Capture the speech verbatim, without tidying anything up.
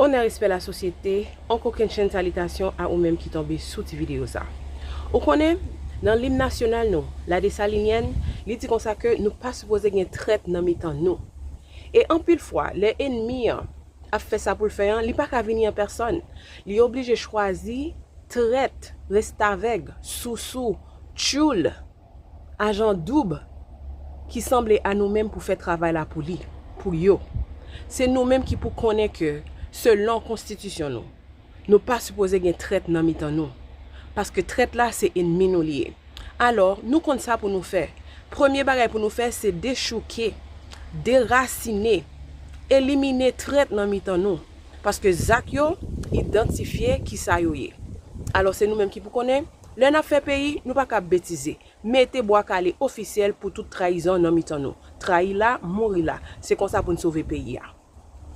Onè, respè, lasosyete, on kokennchenn salitasyon a ou menm ki tonbe sou ti videyo sa. Ou konnen, nan lim nasyonal nou, La Dessalinienne, li di konsa ke nou pa sipoze gen trèt nan mitan nou. E anpil fwa, lè ènmi an ap fè sa pou l fè an, li pa ka vini an pèsòn. Li oblije chwazi trèt, restavèg, sousou, tchoul, ajan doub ki sanble a nou menm pou fè travay la pou li, pou yo. Se nou menm ki pou konnen ke, selon konstitisyon nou, nou pa sipoze gen trèt nan mitan nou. Paske trèt la se ènmi nou li ye. Alò, nou konn sa pou nou fè. Premye bagay pou nou fè se dechouke, derasine, elimine trèt nan mitan nou. Paske zak yo idantifye kisa yo ye. Alò, se nou menm ki pou konnen, lè n ap fè peyi, nou pa ka betize. Mete bwa kale ofisyèl pou tout trayizon nan mitan nou. Trayi la, mouri la. Se konsa pou n sove peyi a.